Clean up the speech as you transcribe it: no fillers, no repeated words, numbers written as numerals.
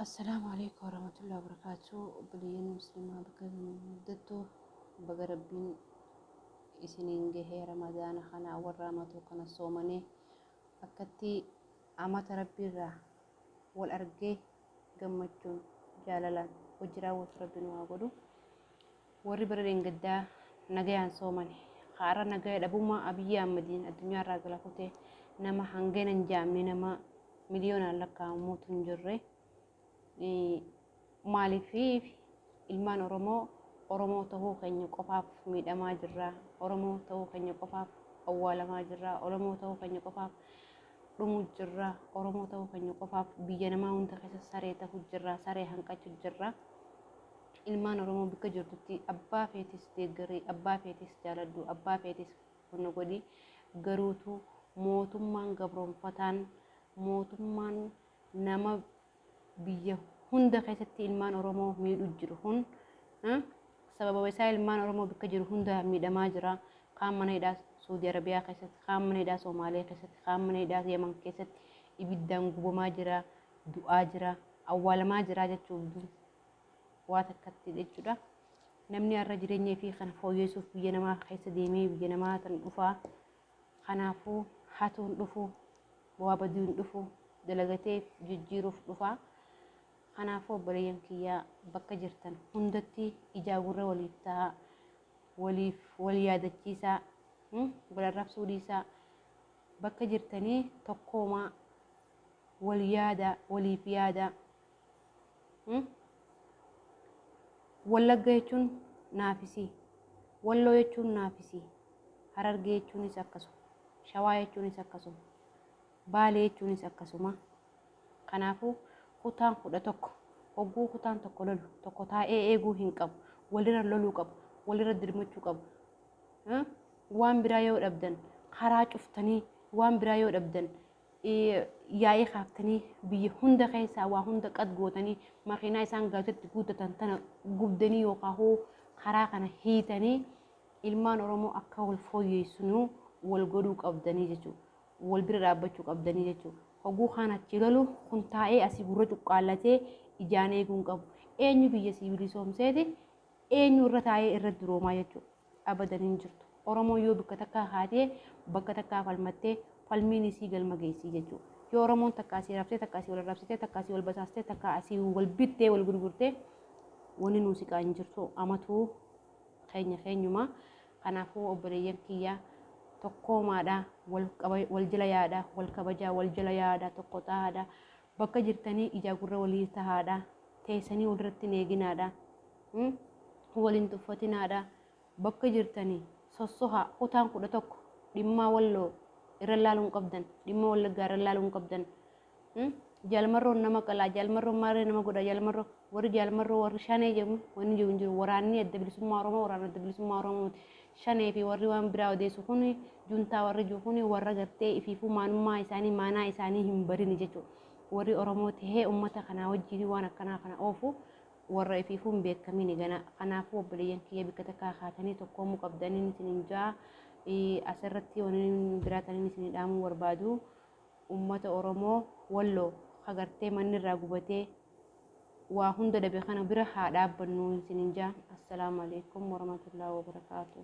Assalaamu alaikum warahmatullahi wabarakatuh. Obboleeyyan muslimaa bakka hundattuu baga Rabbiin isiniin gahee Ramadaana kana warra amatuu kana soomanee akkatti amata Rabbiirraa wal argee gammachuun jaalalaan hojii raawwatu Rabbi nu haa godhu. Warri bara dheengaddaa nagayaan soomane haara nagaya dhabummaa Abiyyi Ahmadiin addunyaarraa gala kutee nama hangana hin jaamne nama miliyoonaan lakkaa'amuutu hin jirre. Maaliif ilmaan Oromoo Oromoo tahuu keenya qofaaf miidhamaa jirra. Oromoo tahuu keenya qofaaf awwaalamaa jirra. Oromoo tahuu keenya qofaaf dhumuu jirra. Oromoo tahuu keenya qofaaf biyya namaa hunda keessa saree tahuu jirra. Saree hanqachuu jirra. Ilmaan Oromoo bakka jirtutti abbaa feetis deeggarii, abbaa feetis jaaladhu, abbaa feetis wanna godhi. Garuutu mootummaan gabroonfataan mootummaan nama biyya hunda keessatti ilmaan Oromoo miidhu jiru kun sababa isaa ilmaan Oromoo bakka jiru hunda miidhamaa jira. Kaan mana hidhaa Suudi Arabiyaa keessatti, kaan mana hidhaa Somaalee keessatti, kaan mana hidhaa Yaman keessatti ibiddaan gubamaa jira, du'aa jira, awwaalamaa jira jechuuf waa takkatti jechuudha. Namni har'a jireenya ifii kana fooyyessuuf biyya namaa keessa deemee biyya namaa tan dhufaa. Kanaafuu hatuun dhufu, waa baduun dhufu, dalagatee jijjiiruuf dhufa. Kanaafuu obboleeyyan kiyyaa bakka jirtan hundatti ijaa gurra waliif ta'a, waliif wal yaadachiisaa, wal arrabsuu dhiisaa. Bakka jirtanii tokkoomaa wal yaada, waliif yaada. Wallagga jechuun naafisii, Walloo jechuun naafisii, Harargee jechuunis akkasuma, Shawaa jechuunis akkasuma, Baalee jechuunis akkasuma. Kanaafuu kutaan 11 hogguu kutaan tokko lolu tokko taa'ee eeguu hin qabu. Walirra loluu qabu. Walirra dirmachuu qabu. Waan biraa yoo dhabdan karaa cuftanii waan biraa yoo dhabdan yaa'ii kaaftanii biyya hunda keessaa waa hunda qad gootanii makiinaa isaan gaazexatti guuttatan tana gubdanii yookaan hoo karaa kana hiitanii ilmaan Oromoo akka wal fooyyeessinuu wal godhuu qabdanii jechuudha. Wal bira dhaabbachuu qabdanii jechuudha. Hoguu kaan achi lolu kun taa'ee asii gurra cuqqaallatee ijaan eeguu hin qabu. Eenyu biyya sii bilisoomseeti eenyu irra taa'ee irra duroomaa jechuudha. Abadan hin jirtu. Oromoon yoo bakka takkaa kaatee bakka takkaa falmattee falmiin isii galma geessii jechuudha. Yoo Oromoon takka asii rabsee takka asii wal arrabsitee takka asii wal basaastee takka asii wal bittee wal gurgurtee wanni nuu siqaa hin jirtu amatuu keenya keenyuma. Kanaafuu obboleeyyan kiyyaa tokkoomaadha, wal jala yaadha, wal kabajaa, wal jala yaadha, tokko tahaadha. Bakka jirtanii ijaa gurra walii tahaadha. Teessanii walirratti hin eeginaadha. Wal hin tuffatinaadha. Bakka jirtanii sossohaa kutaan 11 dhimmaa Walloo irra laaluu hin qabdan, dhimma Wallaggaa irra laaluu hin qabdan. Jaalmarroon nama qalaa, jaalmarroon maarree nama godha, jaalmarroo warri jaalmarroo warri shanee jedhamu wanni jiru hin jiru. Waraanni adda bilisummaa Oromoo waraana adda bilisummaa Oromoo miti. Shanee fi warri waan biraa odeessu kun juntaa warri jiru kun warra gartee ifiifuu maanummaa isaanii maanaa isaanii hin barini jechuudha. Warri Oromoo tahee uummata kanaa wajjin waan akkanaa kana oofu warra ifiifuu hin beekamini gana. Kanaafuu obboleeyyan kiyya bikka takkaa kaatanii tokkoomuu qabdaniin isinin ja'a. Asirratti wanni biraa taniin isinii dhaamuu barbaadu. Ummata Oromoo Walloo ka gartee manni irraa gubatee waa hunda dhabe kana bira haa dhaabbannu isinin jaa. Assalaamu alaikum warahmatullahi wabarakaatuh.